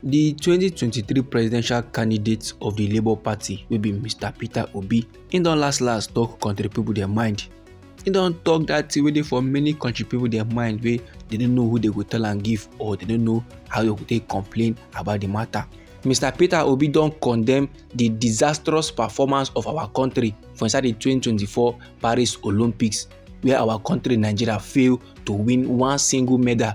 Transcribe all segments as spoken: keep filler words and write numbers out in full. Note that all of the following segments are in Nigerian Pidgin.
The twenty twenty-three presidential candidate of the Labour Party will be Mister Peter Obi. He don last last talk country people their mind. He don talk that thing wey dey for many country people their mind, wey they don't know who they go tell and give, or they don't know how they go take complain about the matter. Mister Peter Obi don condemn the disastrous performance of our country for inside the twenty twenty-four Paris Olympics, where our country Nigeria fail to win one single medal.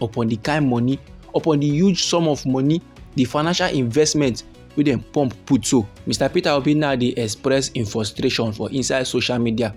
Upon the kind money, upon the huge sum of money, the financial investment wey dem pump put so, Mister Peter Obi now dey express im frustration for inside social media,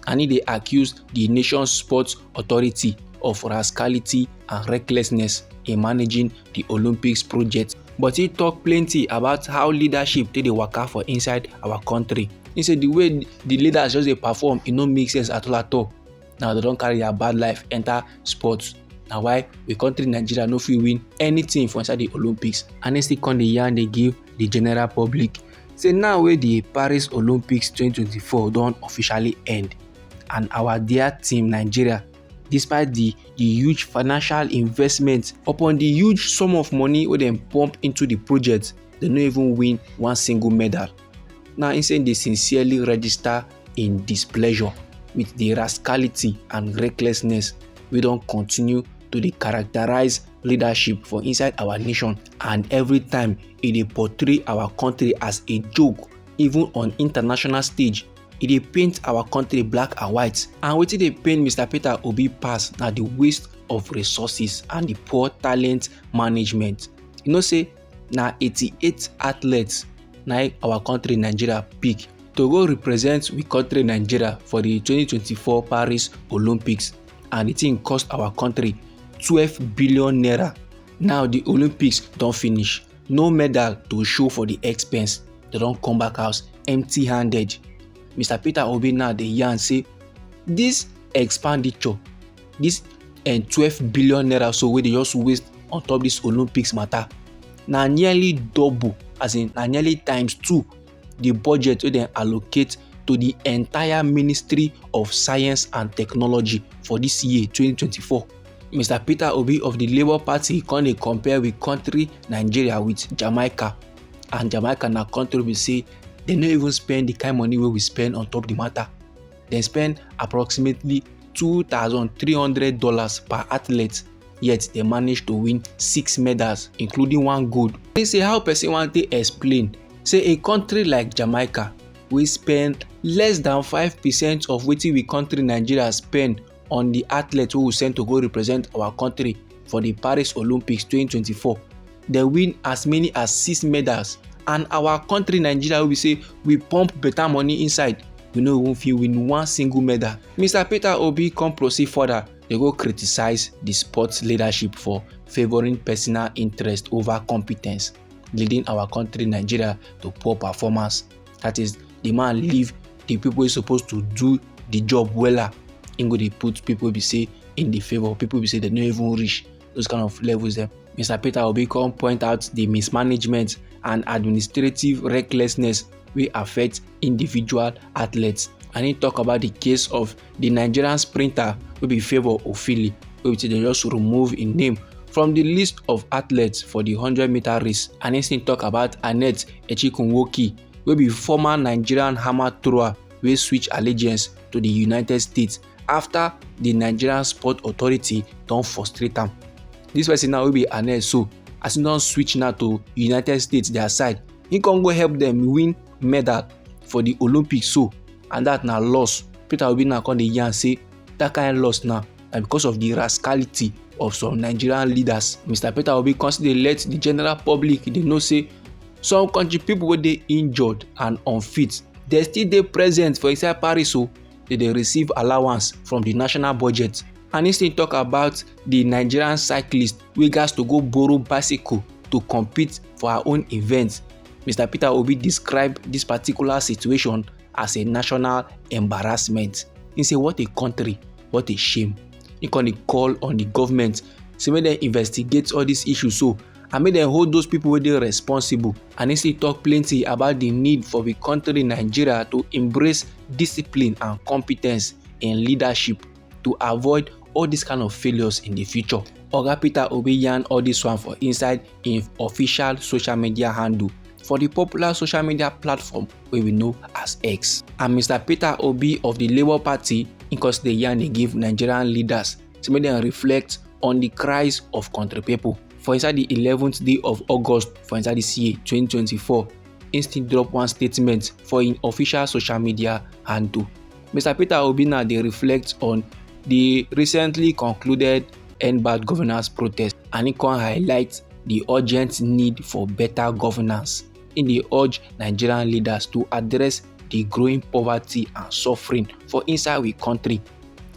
and he dey accuse the nation's sports authority of rascality and recklessness in managing the Olympics project. But he talk plenty about how leadership take dey waka for inside our country. He say the way the leaders just dey perform, e no make sense at all at all. Now they don carry their bad life enter sports. Na why we country Nigeria no fit win anything for inside the Olympics. And he still come dey yarn dey give the general public say now wey the Paris Olympics twenty twenty-four don officially end, and our dear team Nigeria, despite the the huge financial investment upon the huge sum of money wey dem pump into the project, they no even win one single medal. Now he say they sincerely register in displeasure with the rascality and recklessness wey don continue to dey characterize leadership for inside our nation, and every time e dey portray our country as a joke, even on international stage. E dey paint our country black and white, and wetin dey pain Mister Peter Obi pass na the waste of resources and the poor talent management. You know say na eighty-eight athletes na our country Nigeria pick to go represent we country Nigeria for the twenty twenty-four Paris Olympics, and the thing cost our country twelve billion naira. Now the Olympics don finish, no medal to show for the expense. They don come back house empty-handed. Mister Peter Obi now dey yarn say this expenditure, this and twelve billion naira so wey they just waste on top this Olympics matter, na nearly double, as in na nearly times two the budget wey dem allocate to the entire Ministry of Science and Technology for this year twenty twenty-four. Mister Peter Obi of the Labour Party come dey compare with country Nigeria with Jamaica, and Jamaica na country we say they no even spend the kind money wey we spend on top the matter. They spend approximately two thousand three hundred dollars per athlete, yet they managed to win six medals, including one gold. They say how person want to explain say a country like Jamaica will spend less than five percent of wetin we country Nigeria spend on the athletes who we send to go represent our country for the Paris Olympics twenty twenty-four. They win as many as six medals, and our country Nigeria, we say we pump better money inside, we no even fit win one single medal. Mister Peter Obi come proceed further. They go criticize the sports leadership for favoring personal interest over competence, leading our country Nigeria to poor performance. That is, the man leave the people wey supposed to do the job wella. He go dey put people wey be say in the favour, people wey be say they no even reach those kind of levels dem. Mister Peter Obi come point out the mismanagement and administrative recklessness wey affect individual athletes, and he talk about the case of the Nigerian sprinter wey be Favour Ofili, wey be say they just remove im name from the list of athletes for the hundred meter race. And he still talk about Annette Echikunwoki, wey be former Nigerian hammer thrower wey switch allegiance to the United States after the Nigerian Sport Authority don frustrate am. This person now wey be Annette so, as he don switch now to United States their side, he come go help them win medal for the Olympics so, and that na loss. Peter Obi now come dey yarn say that kind loss now na because of the rascality of some Nigerian leaders. Mister Peter Obi come still dey let the general public dey know say some country people wey dey injured and unfit, they still dey present for inside Paris o. They dey receive allowance from the national budget. And he still talk about the Nigerian cyclist wey gas to go borrow bicycle to compete for her own event. Mister Peter Obi describe this particular situation as a national embarrassment. He say, "What a country, what a shame." He come dey call on the government say make dem investigate all these issues so, and make dem hold those people wey dey responsible. And he still talk plenty about the need for the country Nigeria to embrace discipline and competence in leadership to avoid all these kind of failures in the future. Oga Peter Obi yarn all this one for inside im official social media handle for the popular social media platform wey we know as X. And Mister Peter Obi of the Labour Party, im come still dey yarn dey give Nigerian leaders say make dem reflect on the cries of country people. For inside the eleventh day of August for inside this year twenty twenty-four, im still drop one statement for im official social media handle. Mister Peter Obi now dey reflect on the recently concluded End Bad Governance protest, and im come highlight the urgent need for better governance. Im dey urge Nigerian leaders to address the growing poverty and suffering for inside we country.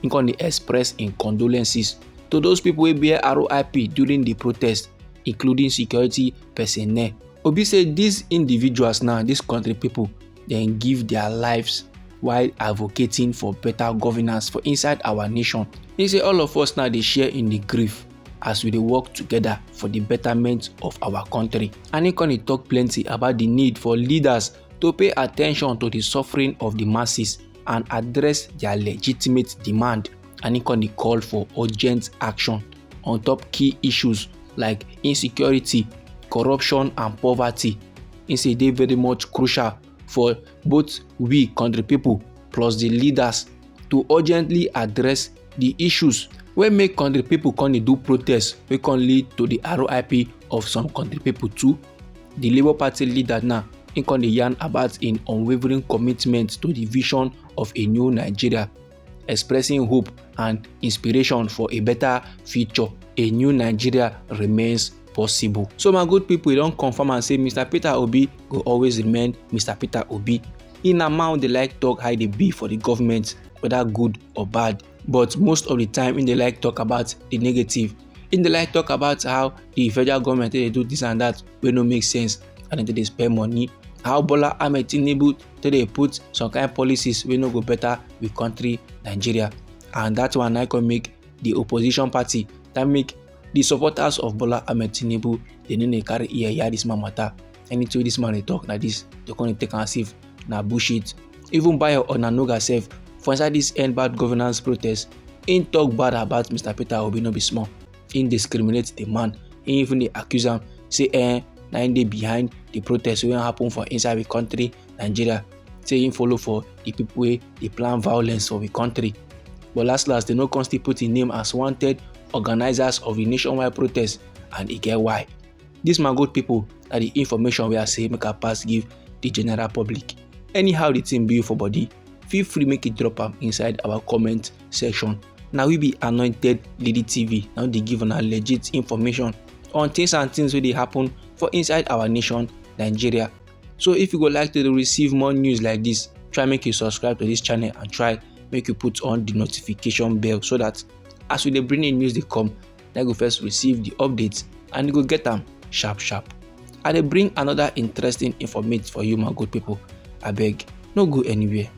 Im come dey express im condolences to those people wey bear R I P during the protest, including security personnel. Obi say these individuals now, these country people, dem give their lives while advocating for better governance for inside our nation. Im say all of us now dey share in the grief as we dey work together for the betterment of our country. And im come dey talk plenty about the need for leaders to pay attention to the suffering of the masses and address their legitimate demand. And im come dey call for urgent action on top key issues like insecurity, corruption and poverty. Im say e dey very much crucial for both we country people plus the leaders to urgently address the issues wey make country people come dey do protest wey come lead to the R I P of some country people too. The Labour Party leader now, im come dey yarn about im unwavering commitment to the vision of a new Nigeria, expressing hope and inspiration for a better future. A new Nigeria remains possible. So my good people, e don confirm am say Mister Peter Obi go always remain Mister Peter Obi. Im na man wey dey like talk how e dey be for the government, whether good or bad. But most of the time, im dey like talk about the negative. Im dey like talk about how the federal government dey do this and that wey no make sense, and dem dey spend money. How Bola Ahmed Tinubu take dey put some kind policies wey no go better with country Nigeria. And that one na come make the opposition party, that make the supporters of Bola Ahmed Tinubu, dem no dey carry ear hear this man matter. Anything wey this man dey talk na this, dem come dey take am as if na bullshit. Even Bayo Onanuga sef, for inside this End Bad Governance protest, im talk bad about Mister Peter Obi no be small. Im discriminate the man. Im even dey accuse am say, eh, na im dey behind the protest wey happen for inside the country, Nigeria. Say im follow for the people wey dey plan violence for the country. But last last, dem no come still put im name as wanted organizers of the nationwide protest, and e get why. This, my good people, na the information wey I say make I pass give the general public. Anyhow the thing be you for body, feel free make you drop am inside our comment section. Na we be Anointed Lady T V, na we dey give una legit information on things and things wey dey happen for inside our nation, Nigeria. So if you go like to dey receive more news like this, try make you subscribe to this channel and try make you put on the notification bell so that as we dey bring in news dey come, na you go first receive the updates and you go get am sharp sharp. I dey bring another interesting informate for you, my good people. Abeg, no go anywhere.